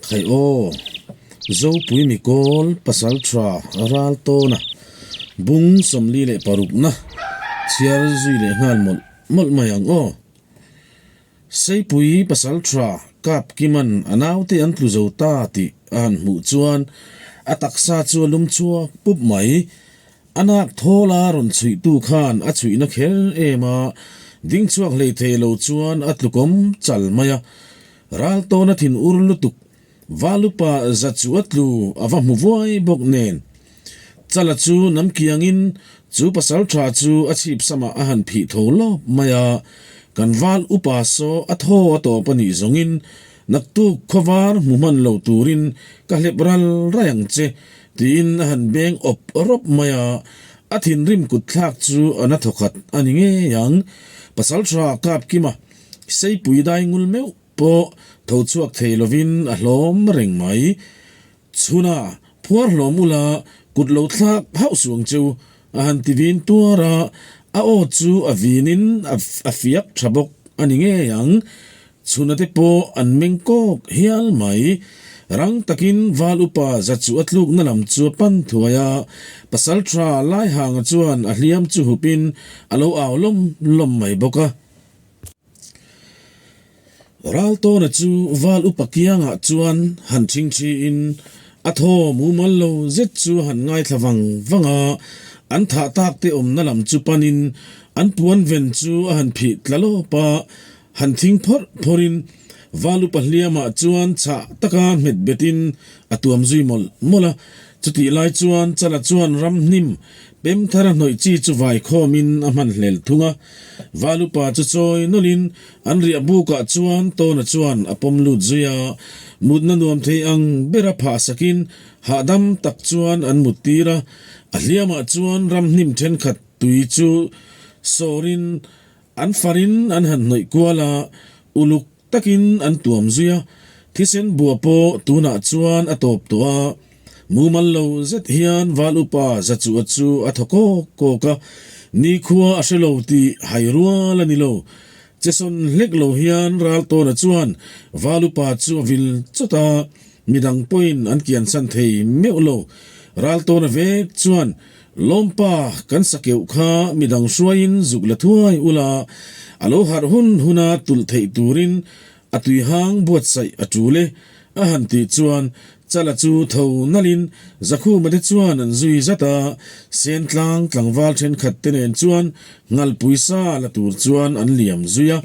Khai aw, Zopui Mikawl Pasaltha Raltawna bung 46 na chhiar zui leh nghal mawlh mawlh mai ang aw. Seipui Pasaltha Kapkiman a naute an tlu zo ta tih a han hmuh chuan a taksa chu a lum chhuak pup mai. A nak thawla rawn chhuihtu khan a chhuihna kher em a, ding chhuak hlei thei lo chuan a tlukawm chal mai a. Ral tawna thin ur lutuk, Valupa za chu a tlu a va hmu vuai bawk nen. Chala chu nam kiangin chu pasal tha chu a chhip samah a han phih tho lawp mai a, kan val upa saw a thaw a tawp a nih zawngin naktuk khawvar hmu hman lo turin ka hlep ral raih ang che Tiin a han beng awp rawp mai a, a thinrim kut thlak chu a na thawkhat a ni ngei ang. Pasaltha Kapkima seipui dai ngul meuh pawh tho chhuak thei lovin a hlawm reng mai. Chhuna phuar hlawm ula kut lo thlak hauh suang cheu a han ti vin tuar a, a aw chu a vinin a fiak tha bawk a ni ngei ang. Chhuna te pawh an meng kawk hial mai. Rang takin Val upa za chu a tlukna lam chu a pan thuai a, Pasaltha Laihanga chuan a hliam chu hupin a lo au lawm lawm mai bawk a. Raltawna chu Val upa kiangah chuan han thingthiin a thaw mumal lo zet chu a han ngaithla vang vang a, an thah tak te awmna lam chu panin an puan ven chu a han phih tla lawp a, Han thing phawrh phawrhin Valupa hliamah chuan chhah taka nghet betin a tuam zui mawlh mawlh a. Chutih lai chuan Chala chuan ram hnim pem thara hnawih chi chu vai khawmin a hman hlel thung a. Valupa chu chawi nawlhin an riah bukah chuan Tawna chuan a pawm lut zui a. Mutna nuam thei ang bera phah sakin hahdam tak chuan an mut tir a. A hliamah chuan ram hnim thenkhat tui chu sawrin An farin an han hnawih kual a, uluk takin an tuam zui a, thisen bua pawh tunah chuan a tawp tawh a. Mumal lo zet hian Val Upa Zachua chu a thaw kawk kawk a, nikhua a hre lo tih hai rual a ni lo. Chesawn hlek lo hian Raltawna chuan Val Upa chu a vil chawt a, midang pawhin an kiansan thei meuh lo. Raltawna vek chuan Lawmpa, kan sakeuh kha midang hruaiin zuk la thuai ula, a lo harh hun huna tulh theih turin a tuihang buatsaih a tul e, a han tih chuan Chala chu tho nalhin Zakhuma te chuan an zui zat a, Sentlang tlangval thenkhat te nen chuan Nghalpui sa la tur chuan an liam zui a.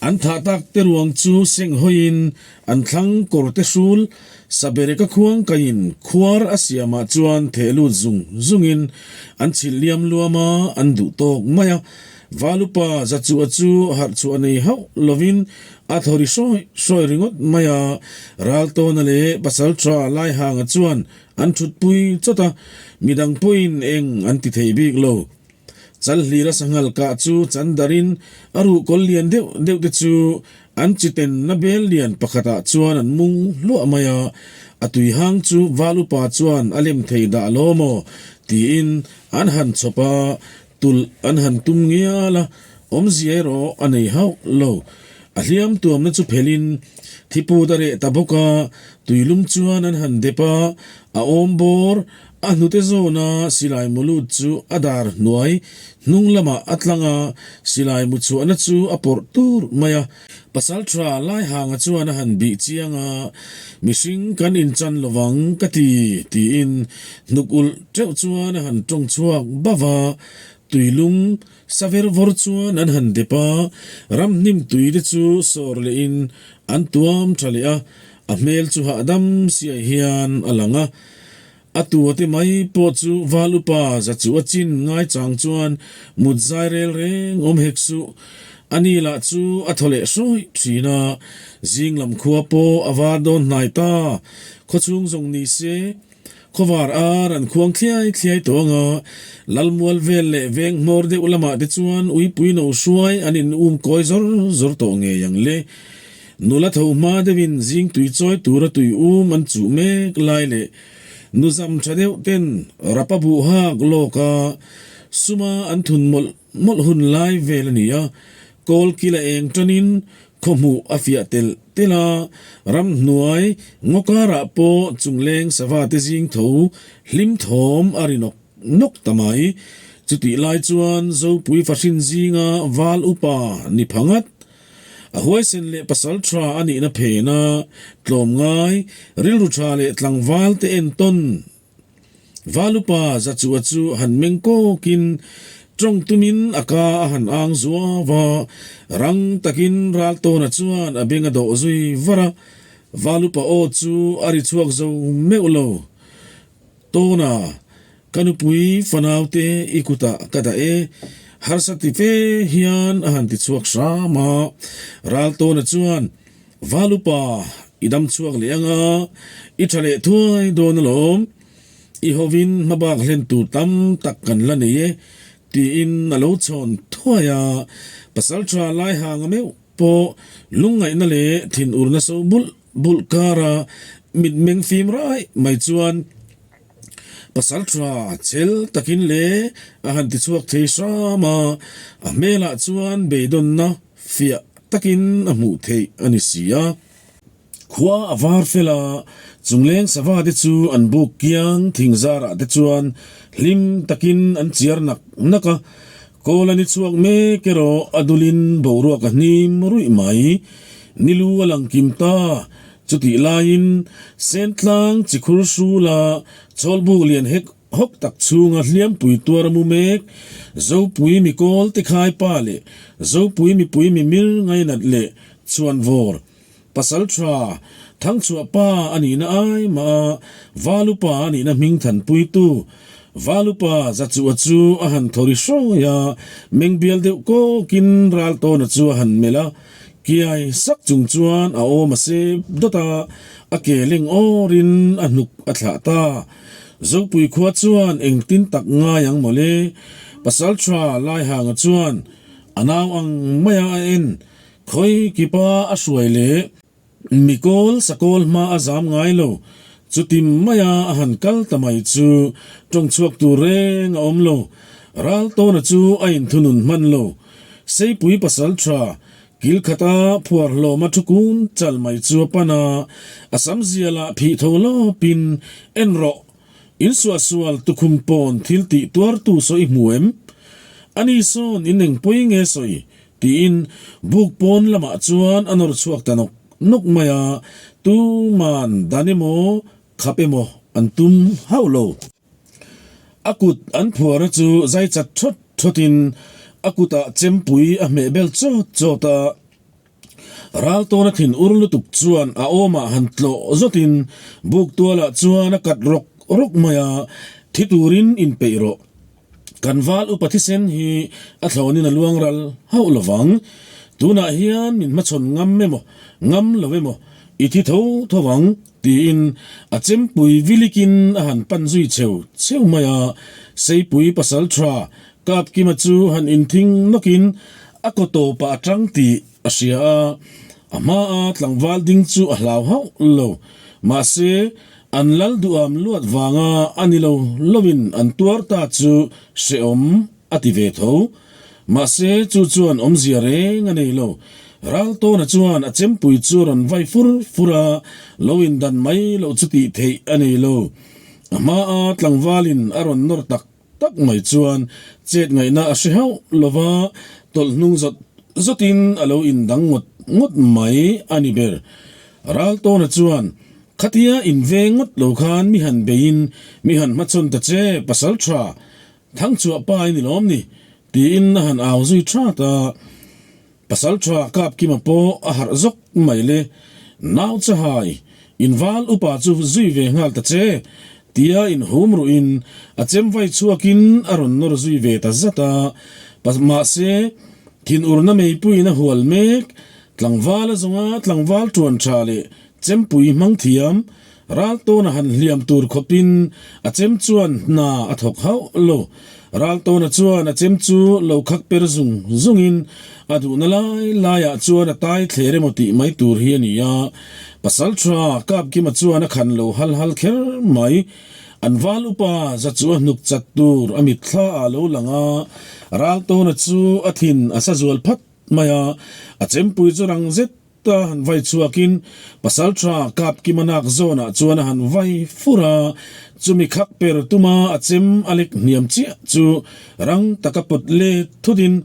An thah tak te ruang chu seng hawiin an thlang kawr te hrul Sabereka khuang kaiin khuar a siamah chuan theh lut zung zungin an chhilh liam luam a, an duh tawk mai a. Valupa Zachua chu harh chhuah nei hauh lovin a thaw ri sawi sawi ringawt mai a. Raltawna leh Pasaltha Laihanga chuan an thutpui chawt a, midang pawhin eng an ti thei bik lo. Chalhlira sanghal kah chu chan darin a ruhkawl lian deuh deuh te chu an chitenna bel lian pakhatah chuan an mung hluah mai a, a tui hang chu val upa chuan a lem thei dah lo maw tiin an han chhawp a, tulh an han tum ngial a, awmzia erawh a nei hauh lo. A hliam tuamna chu phelhin thiput a reh ta bawk a, tuilum chuan an han dep a, a awm bawr A hnute zawna silai mu lut chu a dar hnuai hnung lamah a tlang a, silai mu chhuahna chu a pawrh tur mai a. Pasaltha Laihanga chuan a han bih chiang a, Mihring kan inchan lovang ka ti, tiin hnuk ulh teuh chuan a han tawng chhuak bauh a. Tuilum sa ver vawr chuan an han dep a, ramhnim tui te chu sawr lehin an tuam tha leh a, a hmel chu hahdam siai hian a lang a. A tua te mai pawh chu Val upa za chu a chin ngai chang chuan mut zai rel reng awm hek suh. A ni lah chu a thaw leh hrawih thin a, zing lam khua pawh a var dawn hnai ta. Khawchhung zawng ni se, khawvar ar an khuang thliai thliai tawh ang a, Lalmual vel leh veng hmawr deuh lamah te chuan uipui no hruai an in um kawi zawr zawr tawh ngei ang le. Nula tho hma deuhin zing tui chawi tura tui um an chuh mek lai leh nu zam tha deuh ten rapa buh hak lawk a suma an thun mawlh mawlh hun lai vel a ni a, kawl kil a eng tanin Khaw hmuh a fiah telh telh a, ramhnuai ngaw karah pawh chungleng sava te zing tho hlim thawm a ri nawk nawk ta mai. Chutih lai chuan Zopui fahrin zinga val upa ni pha ngat, a huaisen leh pasal tha a nihna phena tlawmngai, rilru tha leh tlangval te entawn Valupa Zachua chu han meng kawkin tawng tumin a ka a han ang zuau a, rang takin Raltawna chuan a beng a dawh zui var a, Valupa aw chu a ri chhuak zo meuh lo. Tawna, ka nupui fanaute i kutah ka dah e, harsa ti fe hian a han ti chhuak hram a, Raltawna chuan Valupa, i dam chhuak leh anga, i tha leh thuai dawn alawm. I hovin hmabak hlen tur tam tak kan la nei e, tiin a lo chhawn thuai a. Pasaltha Laihanga meuh pawh lungngaihna leh thinurna so bulh bulh kara mitmeng fim raih mai chuan Pasaltha chel takin le a han ti chhuak thei hram a, a hmelah chuan beidawnna Fiah takin a hmuh theih a ni si a. Khua a var fel a, chungleng sava te chu an buk kiang thing zarah te chuan hlim takin an chiar nak nak a. Kawl a ni chhuak mek erawh a dulin boruak a hnim ruih mai. Ni lu a lang kim ta. Chutih laiin Sentlang chikhur hrula chawlbuk lian hek Hawk tak chhunga hliampui tuar a mu mek, Zopui mikawl tikhai pa leh Zopui mipui mimir ngainat leh chhuanvawr, pasal tha, thangchhuah pa a nihna ai mah a Valupa a nihna hming thanpuitu Valupa Zachuha chu a han thaw ri hrawi a, mengbial deuh kawkin Raltawna chu a han melh a, kiai sak chung chuan a awm a sep dawt a, a ke leng awrin a hnuk a thlah ta. Zopui khua chuan engtin tak ngai ang mawle? Pasal tha Laihanga chuan a nau ang maia a en, khawi kipa a hruai leh mikawl sakawl hma a zam ngai lo. Chuti maia a han kal ta mai chu tawng chhuak tur reng a awm lo. Raltawna chu a inthunun hman lo. Seipui pasal tha Kil khata phuar hlawma thu kun chal mai chu a pan a, a sam zialah phih tho lawpin, En rawh, in suahsual tukhum pawn thil tih tuartu saw i hmu em? Ani sawn in eng pawi nge sawi? tiin buk pawn lamah chuan a nawr chhuak ta nawk nawk mai a, tuman dan emaw khap emaw an tum hauh lo. A kut an phuarna chu zai chat thawt thawtin a kutah chempui a hmeh bel chawt chawt a. Raltawna thin ur lutuk chuan a awmah han tlawh zawtin buk tualah chuan a kat rawk rawk mai a, thi turin inpeih rawh. Kan val upa thisen hi a thlawnin a luang ral hauh lovang. Tunah hian min hmachhawn ngam emaw, ngam lo emaw i thi tho tho ang. Tiin a chempui vilikin a han pan zui cheu cheu mai a, Seipui pasal tha Kapkima chu han inthing nawkin a kaw tawpah a tang tih a hria a, a hmaa tlangval ding chu a hlau hauh lo. Mahse, an lal duham luat vanga a ni lo loin an tuar ta chu hrehawm a ti ve tho. Mahse, chu chuan awmzia reng a nei lo. Raltawna chuan a chempui chu a rawn vai fur fur a, lo indan mai loh chu tih theih a nei lo. A hmaa tlangvalin a rawn nawr tak tak mai chuan chet ngaihna a hre hauh lo va, tawlh hnung zawt zawtin a lo indang ngawt ngawt mai a ni ber. Raltawna chuan, Khatia inveng ngawt lo khan mi han beiin mi han hmachhawn ta che, pasal tha, Thangchhuah pa i ni lawm ni? tiin a han au zui that a. Pasal tha Kapkima pawh a harh zawk mai le. Nau Chahai, inval upa chu zui ve nghal ta che, tia inhum ruhin a chem vai chhuakin a rawn nawr zui ve ta zat a. Mahse, thinurna meipuiin a hual mek, tlangval a zawnga tlangval tuan tha leh chempui hmang thiam, Raltawna han hliam tur khawpin a chem chuan hna a thawk hauh lo. Raltawna chuan a chem chu lo khak per zung zungin a duhna lai laiah chuan a tai thler emaw tih mai tur hi a ni a. Pasaltha Kapkima chuan a khan lo hal hal kher mai. An val upa za chu a hnuk chat tur a mitthla ah lo lang a, Raltawna chu a thin a sa zual phat. mai a, a chempui chu rang zet ta han vai chhuakin Pasalṭha Kapkima nak zawnah chuan a han vai fur a, chumi khak per tuma a chem a lek hniam chiah chu rang taka pawt let thutin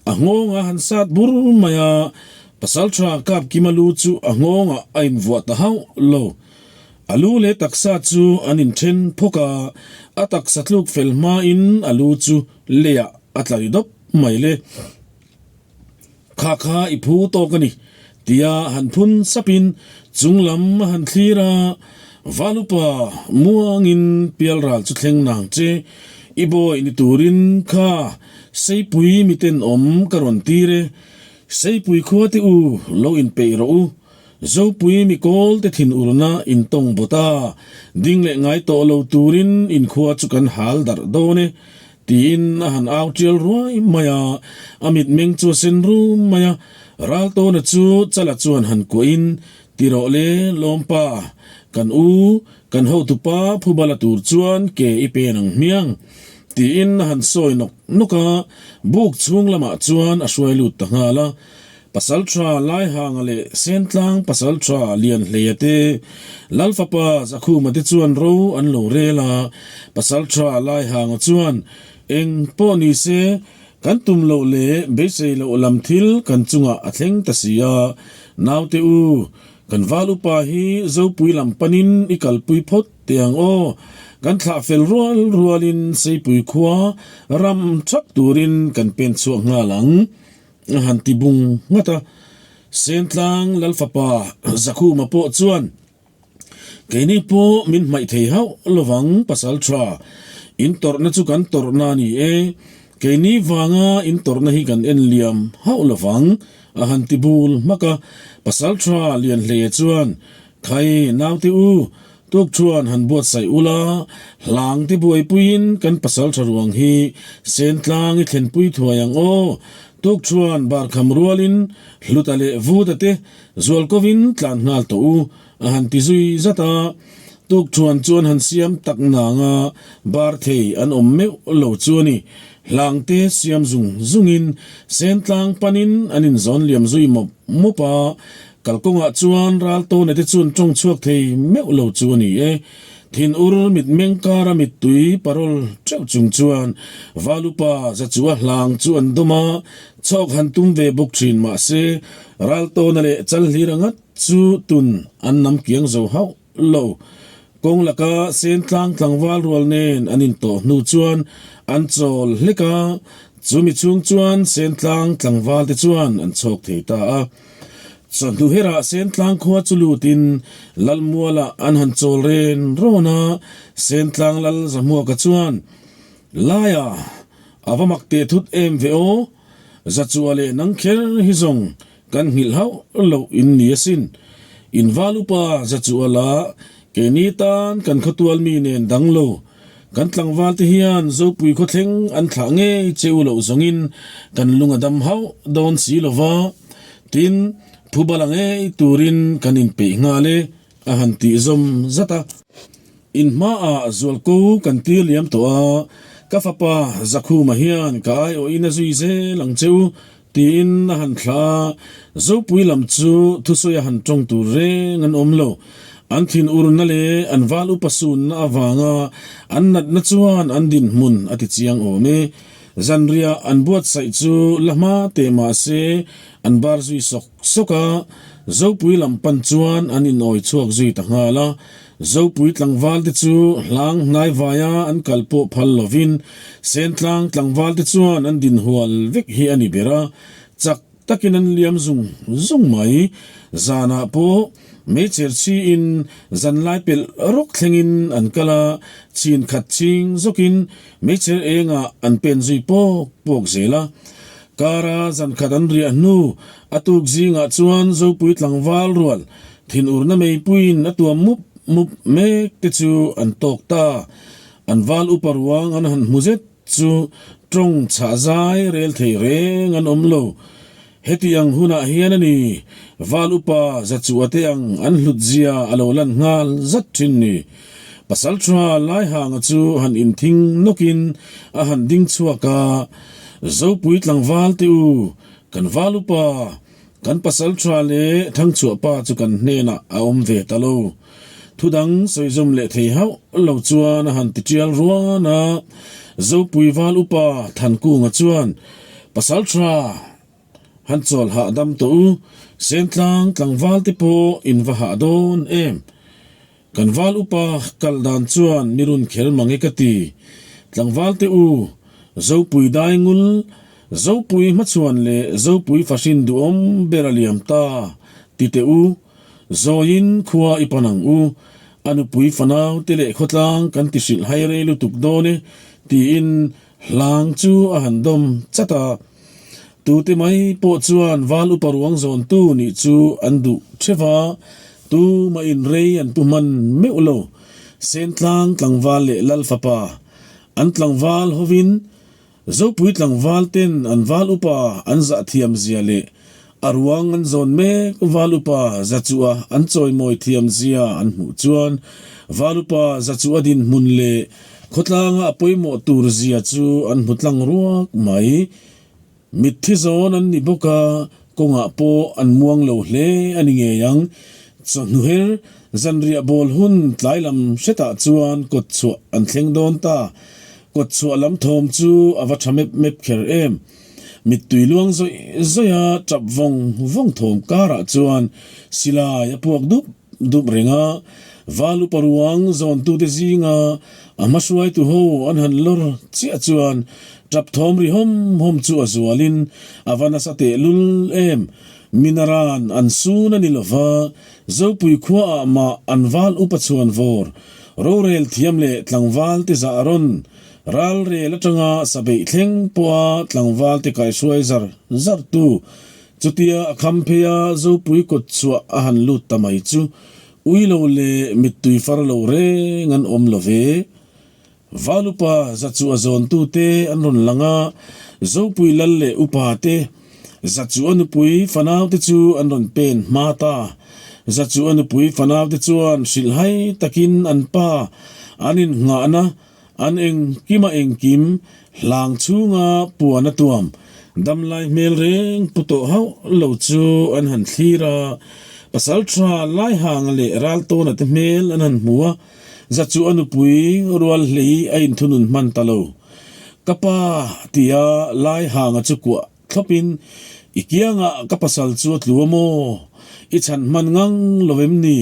a nghawngah a han sat bur mai a, Pasalṭha Kapkima lu chu a nghawngah a invuah ta hauh lo. A lu leh taksa chu an inthen phawk a, a taksa tluk fel hmain a lu chu leiah a tla ri dawp mai le. Kha kha i phu tawk a ni, tia han phun sapin chung lam a han thlir a, Valupa muangin pialral chu thleng nang che, i bawi ni turin kha Seipui miten awm ka rawn tir e, Seipui khua te u lo inpeih rawh u, Zopui mi kawl te thin urna in tawng bawt a, ding leh ngai tawh lo turin inkhua chu kan hal darh dawn e, Tiin a han au tial ruai mai a, a mitmeng chu a sen rum mai a. Raltawna chu Chala chuan han kuahin, Ti rawh le, Lawmpa, kan u, kan hotupa phubala tur chuan ke i pen ang hmiang, tiin a han sawi nawk nawk a, buk chhung lamah chuan a hruai lut ta nghal a. Pasalṭha Laihanga leh Sentlang Pasalṭha Lianhleia te, Lalfapa Zakhuma te chuan ro an lo rel a, Pasalṭha Laihanga chuan, Eng pawh ni se, kan tum loh leh beisei loh lam thil kan chungah a thleng ta si a, naute u, kan val upa hi Zopui lam panin i kalpui phawt teh ang aw, kan thlah fel rual rualin Seipui khua ram thap turin kan pen chhuak nghal ang. A han ti bung nghat a, Sentlang Lalfapa Zakhuma pawh chuan, Keini pawh min hmaih thei hauh lovang pasal tha, in tawrhna chu kan tawrhna a ni e, keini vanga in tawrhna hi kan en liam hauh lovang, a han ti bul hmak a. Pasal tha Lianhleia chuan, Khai naute u, Tuk chuan han buatsaih ula, hlang te buaipuiin kan pasal tha ruang hi Sentlang i thlenpui thuai ang aw. Tuk chuan barkham rualin Hluta leh Vuta te zualkovin tlan nghal tawh u, a han ti zui zat a. Tuk chuan chuan han siam tak nang a, bar thei an awm meuh lo chu a ni. Hlang te siam zung zungin Sentlang panin an inzawn liam zui mawp mawp a, Kalkawngah chuan Raltawna te chuan tawng chhuak thei meuh lo chu a ni e. Thinur mitmeng kara mittui parawl teuh chung chuan Valupa Zachua hlang chu an dawm a, chhawk han tum ve bawk thin mah se Raltawna leh Chalhlira ngat chu tun an nam kiang zo hauh lo. Kawng laka Sentlang tlangval rual nen an intawh hnu chuan an chawl hlek a, chumi chhung chuan Sentlang tlangval te chuan an chhawk thei ta a. Chawhnu herah Sentlang khua chu lutin Lalmualah an han chawl ren rawn a, Sentlang Lal Zahmuaka chuan, Laia, a va mak teh thut em ve aw, Zachua leh nang kher hi zawng kan nghilh hauh loh in ni asin. In val upa Zachua la keini tan kan khawtual mi nen dang lo, kan tlangval te hian Zopui khawthleng an thlah ngei che u loh zawngin kan lung a dam hauh dawn si lo va, tin, phubala ngei turin kan inpeih nghal e, a han tih zawm zat a. In hmaah zualko kan tir liam tawh a, ka fapa Zakhuma hian ka aiawhin a zui zel ang che u, tiin a han thlah a, Zopui lam chu thusawi a han tawng tur reng an awm lo. An thin urna leh an val upa sunna avanga an natna chuan an dinhmun a ti chiang awm e. Zanriah an buatsaih chu la hma teh mah se an bar zui sawk sawk a, Zopui lam pan chuan an inawi chhuak zui ta nghal a. Zopui tlangval te chu hlang hnai vaia an kal pawh phal lovin Sentlang tlangval te chuan an dinhual vek hi a ni ber a, chak takin an liam zung zung mai. Zanah pawh meichher chhiin zanlai pelh rawk thlengin an kal a, chhin khat chhing zawkin meichher engah an pen zui pawk pawk zel a. Kara zan khat an riah hnu a tuk zingah chuan Zopui tlangval rual thinurna meipuiin a tuam mup mup mek te chu an tawk ta. An val upa ruang an han hmu zet chu tawng chhah zai rel thei reng an awm lo. Heti ang hunah hian a ni, val upa Zachua te ang an hlut zia a lo lan nghal zat thin ni. Pasal tha Laihanga chu han inthing nawkin a han ding chhuak a, Zopui tlangval te u! Kan val upa, kan pasal tha leh thangchhuah pa chu kan hnenah a awm ve ta lo. Thu dang sawi zawm leh thei hauh lo chuan a han ti tial ruan a. Zopui val upa Thankunga chuan, Pasal tha, han chawl hahdam tawh u, Sentlang tlangval te pawh in va hah dawn em? Kan val upa kal dan chuan mi run kher mang e ka ti. Tlangval te u, Zopui daingul, Zopui hmachhuan leh Zopui fahrin duhawm ber a liam ta, ti teh u. Zawiin khua i pan ang u, a nupui fanau te leh khawtlang kan ti hrilh hai rei lutuk dawn e, tiin hlang chu a han dawm chat a. Tute mai pawh chuan val upa ruang zawntu nih chu an duh theuh a, tumah in rei an pu hman meuh lo. Sentlang tlangval leh Lal fapa an tlangval hovin Zopui tlangval ten an val upa an zah thiam zia leh a ruang an zawn mek val upa Zachua an chawimawi thiam zia an hmuh chuan val upa Zachua dinhmun leh Khawtlanga a pawimawh tur zia chu an hmu tlang ruak mai. Mitthi zawn an ni bawk a, kawngah pawh an muang lo hle a ni ngei ang. Chawhnu her zanriah bawl hun tlai lam hretah chuan kawt chhuah an thleng dawn ta. Kawt chhuah lam thawm chu a va tha mep mep kher em. Mittui luang zawih zawih a tap vawng vawng thawm karah chuan silai a puak dup dup reng a, Val upa ruang zawntute zinga a hmahruaitu ho an han lawr chiah chuan tap thawm ri hawm hawm chu a zualin a va nasa tehlul em. Minaran an sun a ni lova, Zopui khuaah mah an val upa chhuan vawr, rorel thiam leh tlangval te zah rawn, ralrel atanga sabeih thleng pawha tlangval te kaihruai zar zartu Chutia a kham phei a, Zopui kawt chhuah a han lut ta mai chu ui lo leh mittui far lo reng an awm lo ve. Valupa za chu a zawntu te an rawn lang a, Zopui lal leh upa te, za chu a nupui fanau te chu an rawn pen hma ta. Za chu a nupui fanau te chuan hrilhhai takin an pa an innghahna An engkim a engkim hlang chhunga puan a tuam damlai hmel reng pu tawh hauh lo chu an han thlir a, pasal tha Laihanga leh Raltawna te hmel an han hmu a, za chu a nupui rual hlei a inthunun hman ta lo. Ka pa tia Laihanga chu kuah thlawpin, I kiangah ka pasal chu a tlu a maw? I chhan hman ngang lo em ni?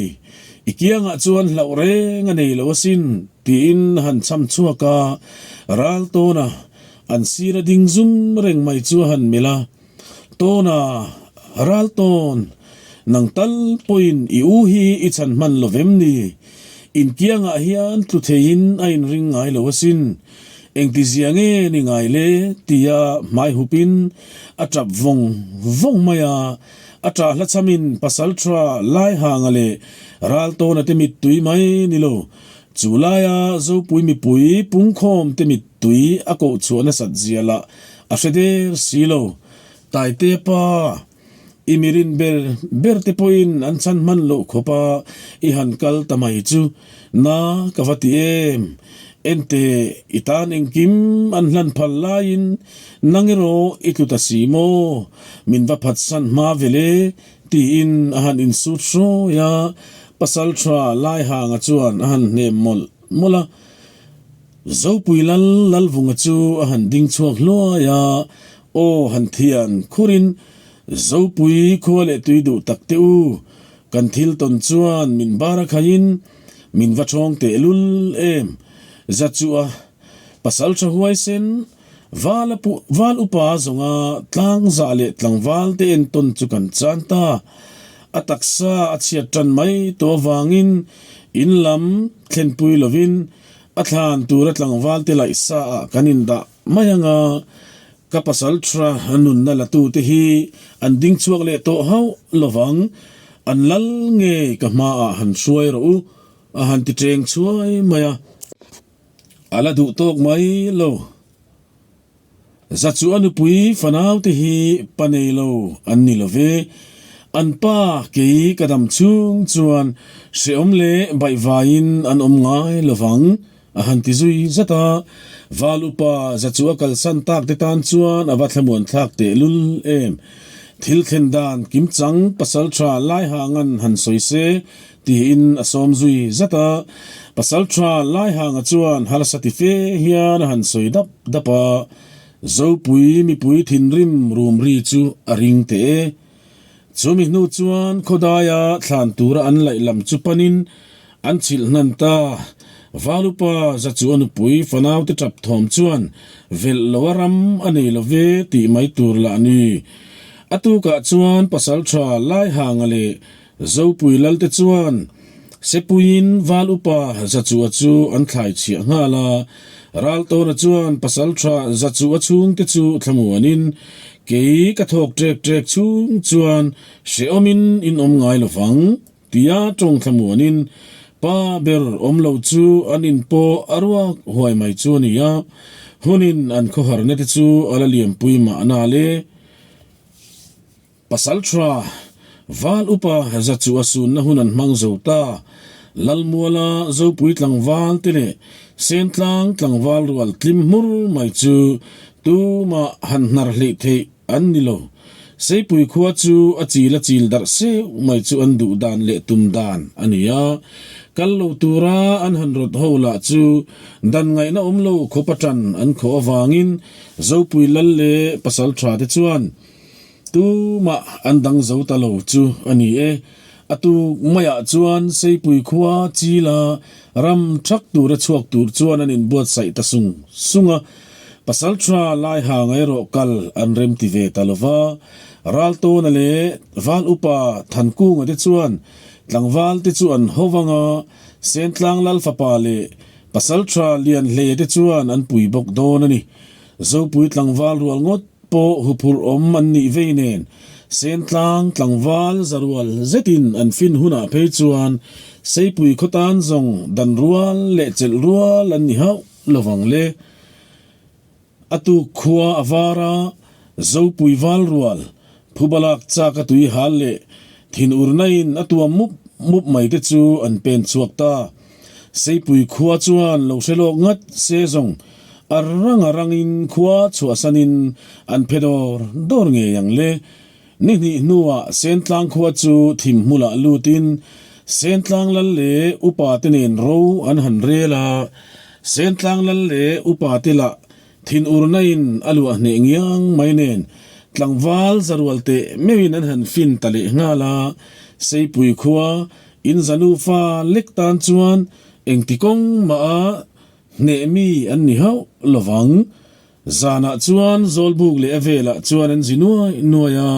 I kiangah chuan hlauh reng a nei lo asin, tiin a han cham chhuak a, ral tawna an sir a ding zum reng mai chu a han melh a, Tawna, ral tawn, nang tal pawhin i u hi i chhan hman lo vem ni? In kiangah hian tlu theiin a inring ngai lo asin. Engtizia nge ni ngai le? tia hmai hupin a tap vawng vawng mai a. A tah hla chhamin pasal tha Laihanga leh Raltawna te mittui mai ni lo. Chu laia Zopui mipui pungkhawm te mittui a koh chhuah nasat zia lah a hre der si lo. Taite pa! I mirin ber ber te pawhin an chhan hman loh khawp a, i han kal ta mai chu na ka va ti em? Ente, i tan engkim an hlan phal laiin nang erawh i tlu ta si maw? Min va phatsan hma vel e, tiin a han insut hrawi a, pasal tha Laihanga chuan a han hnem mawlh mawlh a. Zopui Lal Lalvunga chu a han ding chhuak hluai a, Aw han thian khurin Zopui khua leh tui duh tak teh u, kan thil tawn chuan min bar a khaiin min va thawng teh lul em, za chu a pasal tha huaisen val a val upa zawnga tlangzah leh tlangval te entawn chu kan chan ta, a taksa a chhiat tan mai tawh avangin in lam thlenpui lovin a thlan tura tlangval te laih sa ah kan indah mai anga ka pasal tha nunna la tute hi an ding chhuak leh tawh hauh lovang, an lal ngei ka hmaah han hruai rawh u a han ti teng chhuai mai a, a la duh tawk mai lo. Za chu a nupui fanau te hi pa nei lo an ni lo ve, an pa kei ka dam chhung chuan hrehawm leh baihvaiin an awm ngai lovang. a han ti zui zat a. Val upa za chu a kalsan tak te tan chuan a va thlamuan thlak tehlul em. Thil thlen dan kimchang pasaltha Laihangan han sawi se tiin a sawm zui zat a. Pasaltha Laihanga chuan harsa ti fe hian a han sawi dap dap a. Zopui mipui thinrim rum ri chu a ring teh e. Chumi hnu chuan khawdaia thlan tura an laih lam chu panin an chhilh hnan ta. Valupa za chu a nupui fanaute tap thawm chuan velh lo a ram a nei lo ve tih mai tur lah ni. A tukah chuan pasaltha Laihanga leh Zopui Lalte chuan Sepuiin Val Upa Zachua chu an thlai chhiah nghal a. Raltawna chuan Pasaltha Zachua chhungte chu thlamuanin, Kei ka thawk ṭek ṭek chhung chuan hrehawmin in awm ngai lo vang, tia ṭawng thlamuanin pa ber awm lo chu an in pawh a ruak huai mai chu a ni a. Hunin an khawharna te chu a la liampui mahna le. Pasalṭha, Val upa za chu a sunna hun an hmang zo ta. Lalmuala Zopui tlangval te leh Sentlang tlangval rual tlim hmur mai chu tumah han hnar hleih theih an ni lo. Seipui khua chu a chil a chil darh seuh mai chu an duh dan leh tum dan a ni a. Kal lo tura an han rawt ho lah chu dan ngaihna awm lo khawp atan an khawh avangin Zopui Lal leh Pasalṭha te chuan Tumah an dang zo ta lo chu a ni e. A tuk maiah chuan Seipui khua Chila ram thak tura chhuak tur chuan an inbuatsaih ta sung sung a. Pasaltha Laihang erawh kal an remti ve ta lo va. Raltawna leh Val Upa Thankunga te chuan tlangval te chu an ho vang a, Sentlang Lal fapa leh Pasaltha Lianhleia te chuan an pui bawk dawn a ni. Zopui tlangval rual ngawt pawh huphurh awm an nih vei nen, Sentlang tlangval zarual zetin an fin hunah phei chuan Seipui khaw tan zawng dan rual leh chelh rual an ni hauh lovang le. A tuk khua a var a, Zopui val rual, phubalak chak a tui hal leh thinurnain a tuam mup mup mai te chu an pen chhuak ta. Seipui khua chuan lo hre lawk ngat se zawng a rang a rangin khua chhuahsanin an phe dawr dawr ngei ang le. Ni hnih hnuah Sentlang khua chu thim hmulah lutin Sentlang lal leh upa te nen ro an han rel a, Sentlang lal leh upa te lah thinurnain a luah hneh ngiang mai nen tlangval zarual teh meuhin an han fin ta leh nghal a, Seipui khua in zanufa lek tan chuan engti kawng mah a Hneh mi an ni hauh lovang. Zanah chuan Zawlbuk leh a velah chuan an zi nuai nuai a,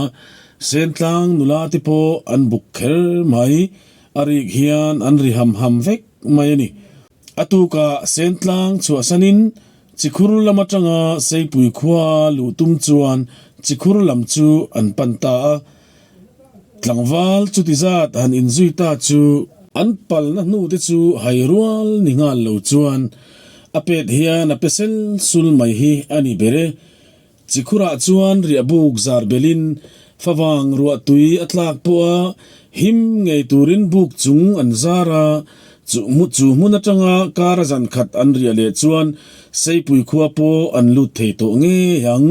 Sentlang nula te pawh an buk kher mai. A rik hian an ri ham ham vek mai a ni. A tukah Sentlang chhuahsanin Chikhur lam atanga Seipui khua luh tum chuan Chikhur lam chu an pan ta a. Tlangval chuti zat han inzui ta chu an palna hnu te chu hai rual ni nghal lo chuan a pet hian a pe sel sul mai hi a ni ber e. Chikhurah chuan riahbuk zar belin favang ruah tui a tlak pawh a him ngei turin buk chung an zar a, chu chu hmun atanga kar a zan khat an riah leh chuan Seipui khua pawh an lut thei tawh ngei ang.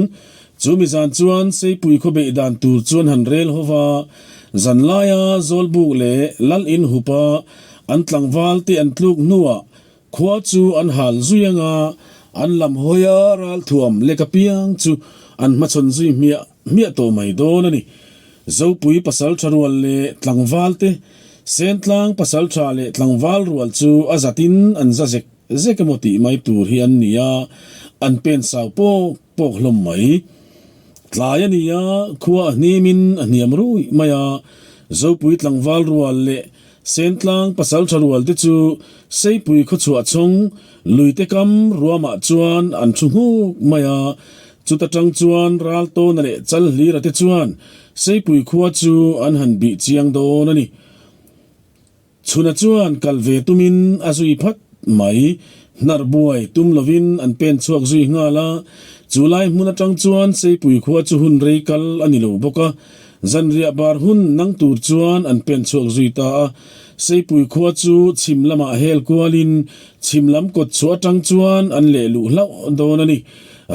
Chu mi zan chuan Seipui khaw beih dan tur chuan han rel ho va, zan laia Zawlbuk leh Lal in hupa an tlangval te an tluk hnuah khua chu an hal zui anga an lam hawia ralthuam lek apiang chu an hmachhawn zui hmiah hmiah tawh mai dawn a ni. Zopui pasaltha rual leh tlangval te, Sentlang pasaltha leh tlangval rual chu a zatin an za zek zek emaw tih mai tur hi an ni a, an pen sau pawk pawk hlawm mai. Tlai a ni a, khua a hnimin a hniam ruih mai a, Zopui tlangval rual leh Sentlang pasaltha rual te chu Seipui khawchhuah chhawng luite kam ruamah chuan an thu nghuk mai a, chuta tang chuan Raltawna leh Chalhlira te chuan Seipui khua chu an han bih chiang dawn a ni. Chhuna chuan kal ve tumin a zui phat mai. Hnar buai tum lovin an pen chhuak zui nghal a, chu lai hmun atang chuan Seipui khua chu hun rei kal a ni lo bawk a, zanriah bar hun nang tur chuan an pen chhuak zui ta a. Seipui khua chu chhim lamah hel kualin chhim lam kawt chhuah atang chuan an leh luh hlauh dawn a ni.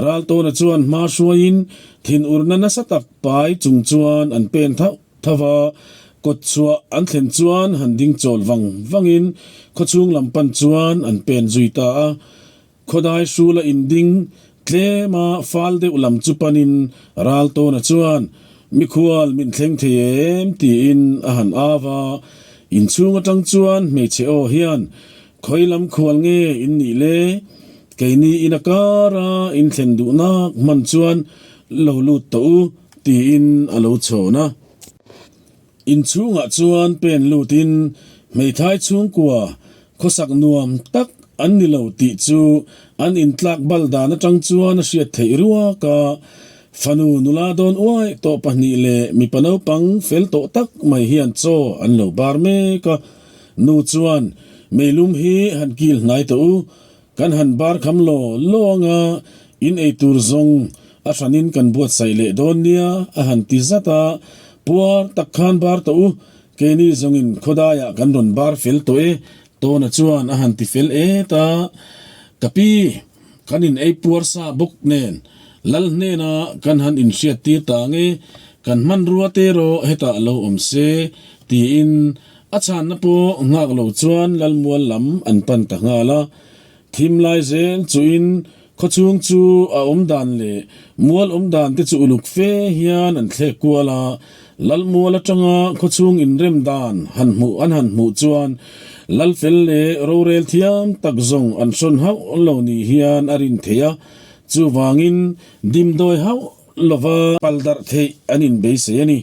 Raltawna chuan hma hruaiin thinurna nasa tak pai chung chuan an pen thauh thauh a, kawt chhuah an thlen chuan han ding chawl vang vangin khawchhung lam pan chuan an pen zui ta a. Khawdai hrula inding tlema fal deuh lam chu panin Raltawna chuan, Mikhual min thleng thei em? tiin a han au a. Inchhung atang chuan hmeichhe aw hian, Khawi lam khual nge in nih le? Keini in a kara in thlen duhnak hman chuan lo lut tawh u, tiin a lo chhawn a. Inchhungah chuan pen lutin hmeithai chhungkua khawsak nuam tak an ni lo tih chu an intlak bal dan atang chuan a hriat theih ruak a. Fanu nula dawn uaih tawh pahnih leh mipa naupang fel tawh tak mai hian chaw an lo bar mek a. Nu chuan, Meilum hi han kil hnai tawh u, Kan han bar kham law law anga in ei tur zawng a hranin kan buatsaih leh dawn nia a han ti zat a, puar tak khan bar tawh u, keini zawngin khawdaiah kan rawn bar fel tawh e, Tawna chuan a han ti fel et a, ka pi, kan in ei puar sa bawk nen Lal hnena kan han inhriat tir ta ange, kan hmanrua te erawh hetah lo awm se tiin A chhanna pawh nghak lo chuan Lalmual lam an pan ta nghal a. Thim lai zel chuin khawchhung chu a awm dan leh mual awm dan te chu uluk fe hian an thlek kual a. Lalmual atanga khawchhung inrem dan han hmuh an han hmuh chuan Lalfel leh rorel thiam tak zawng an hrawn hauh lo ni hian a rin theih a. Chuvangin dimdawi hauh lova pal darh theih an inbeisei a ni.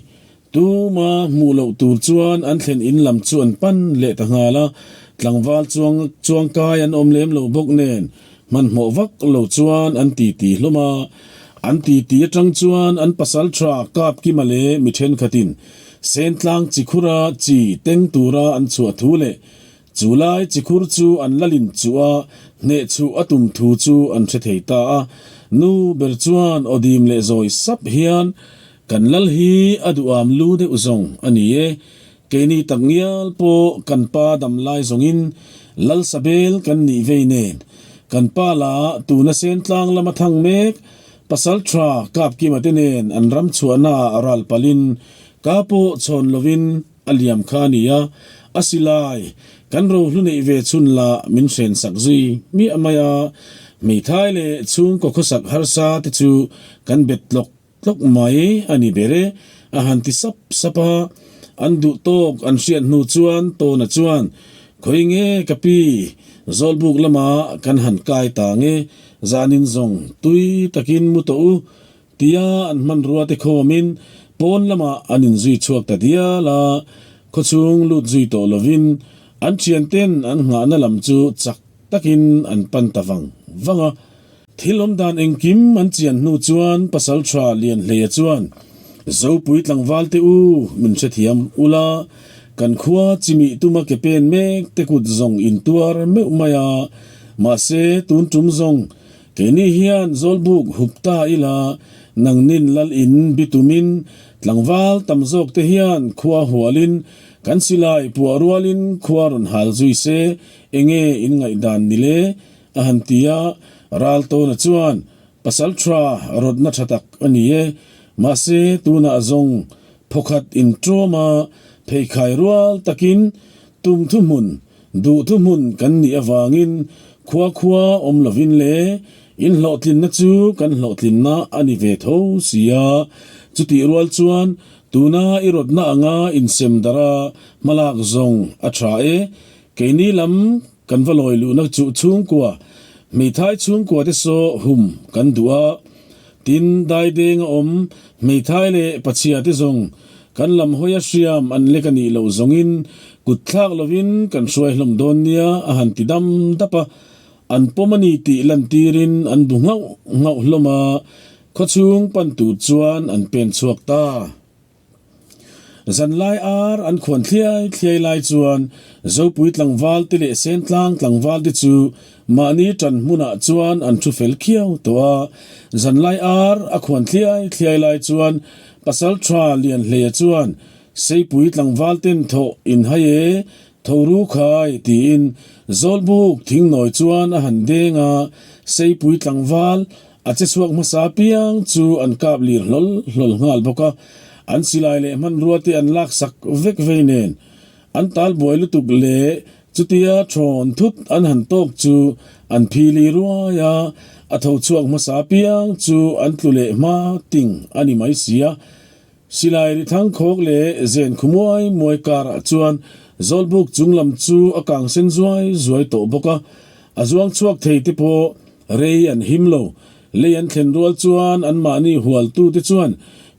Tuma hmuh loh tur chuan an thlen in lam chu an pan leh ta nghal a, tlangval chuang chuangkai an awm lem lo bawk nen hmanhmawh vak lo chuan an titi hlawm a. An titi atang chuan an pasal tha Kapkima leh mi thenkhatin Sentlang chikhura chi teng tura an chhuah thu leh chu lai chikhur chu an lalin chuh a, hnehchhuh a tum thu chu an hre thei ta a. Nu ber chuan aw dim leh zawi sap hian Kan lal hi a duham lu deuh zawng a ni e. Keini tak ngial pawh kan pa dam lai zawngin Lal Sabel kan nih vei nen kan pa la tuna Sentlang lama thang mek Pasal tha Kapkima te nen an ram chhuahna ah ral palhin ka pawh chhawn lovin a liam kha a ni a, a silai kan rohlu neih ve chhun lah min hren sak zui miah mai a, hmeithai leh chhungkaw khawsak harsa te chu kan bet tlawk Tlawk mai a ni ber e, a han ti sap sap a. An duh tawk an hriat hnu chuan Tawna chuan, Khawi nge ka pi, Zawlbuk lamah kan han kai ta nge, zanin zawng tui takin mu tawh u, tia an hmanrua te khawmin pawn lamah an inzui chhuak ta dial a. Khawchhung lut zui tawh lovin an thianten an nghahna lam chu chak takin an pan ta vang vang a. Thil awm dan engkim an chian hnu chuan Pasalṭha Lianhleia chuan, Zopui tlangval te u, min hrethiam ula, kan khua chimih tuma ke pen mek te kut zawng in tuar meuh mai a, mahse tun tum zawng keini hian Zawlbuk hup ta ila, nangnin lal in bitumin tlangval tam zawk te hian khua hualin kan silai puah rualin khua rawn hal zui se, enge in ngaihdan ni le? A han ti a, Raltawna chuan, Pasal tha rawtna tha tak a ni e, mahse tunah zawng phawkhat inṭawm a, pheikhai rual takin tum thuhmun, duh thuhmun kan nih avangin khua khua awm lovin le, in hlawhtlinna chu kan hlawhtlinna a ni ve tho si a, chutih rual chuan tuna i rawtna anga insem darh a hmalak zawng a tha e, keini lam Kan va lawi luhna chu chhungkua, hmeithai chhungkua te saw hum kan duh a, tin daideng a awm hmeithai leh pachhia te zawng kan lam hawi a hriam an lek a nih loh zawngin kut thlak lovin kan hruai hlawm dawn nia a han ti dam dap a, an pawm a ni tih lantirin an bu nghauh nghauh hlawm a, khawchhung pan tur chuan an pen chhuak ta. Zanlai ar an khuan thliai thliai lai chuan Zopui tlangval te leh Sentlang tlangval te chu mahni ṭan hmunah chuan an thu fel khiau tawh a. Zanlai ar a khuan thliai thliai lai chuan Pasalṭha Lianhleia chuan Seipui tlangval ten thawh in hai e. Tho ru khai tiin Zawlbuk thingnawi chuan a han deng a, Seipui tlangval a che chhuak hmasa piang chu an kap lir hlawl hlawl nghal bawk a, an silai leh hmanrua te an lak sak vek vei nen. An tal buai lutuk leh chutia thawn thut an han tawk chu an phili ruai a, a tho chhuak hmasa piang chu an tlu leh hma ting a ni mai sia. Silai ri thang khawk leh zen khu muai muai karah chuan Zawlbuk chung lam chu a kang sen zuai zuai tawh bawk a, a zuang chhuak thei te pawh rei an him lo. Lei an thlen rual chuan anmahni hualtute chuan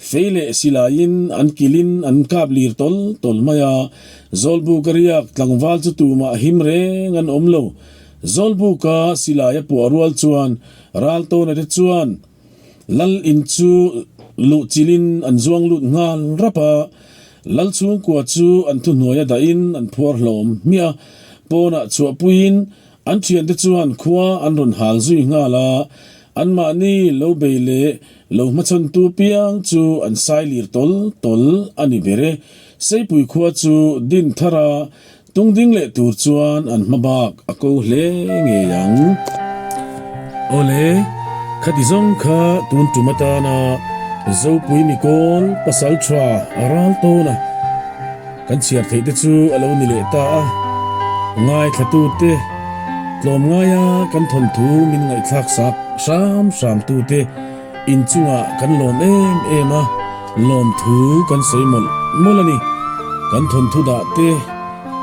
fei leh silaiin an kilin an kap lir tawl tawl mai a, Zawlbuka riak tlangval chu tumah him reng an awm lo. Zawlbuka silai a puah rual chuan Raltawna te chuan Lal in chu luh chilin an zuang lut nghal rap a, Lal chhungkua chu an thuhnuai a dahin an phuar hlawm hmiah a, pawnah chhuahpuiin an thiante chuan khua an rawn hal zui nghal a, anmahni lo bei leh lo hmachhawntu piang chu an sai lir tawl tawl a ni ber e. Seipui khua chu din thar a, Tung ding leh tur chuan an hma bak a ko hle ngei ang. Awle, khati zawng kha tun tum atana Zopui Mikawl pasal tha a ral tawn a, kan chhiar theih te chu a lo ni leh ta a. Ngaithlatute, tlawmngaia kan thawnthu min ngaihthlak sak hram hramtute inchungah kan lawm em em a. Lawmthu kan sawi mawlh mawlh a ni. Kan thawnthu dah te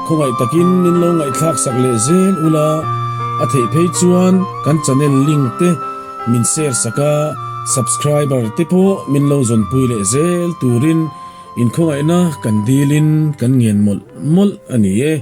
khawngaih takin min lo ngaihthlak sak leh zel ula, a theih phei chuan kan channel link te min share sak a, subscriber te pawh min lo zawnpui leh zel turin inkhawngaihna kan dilin kan ngen mawlh mawlh a ni e.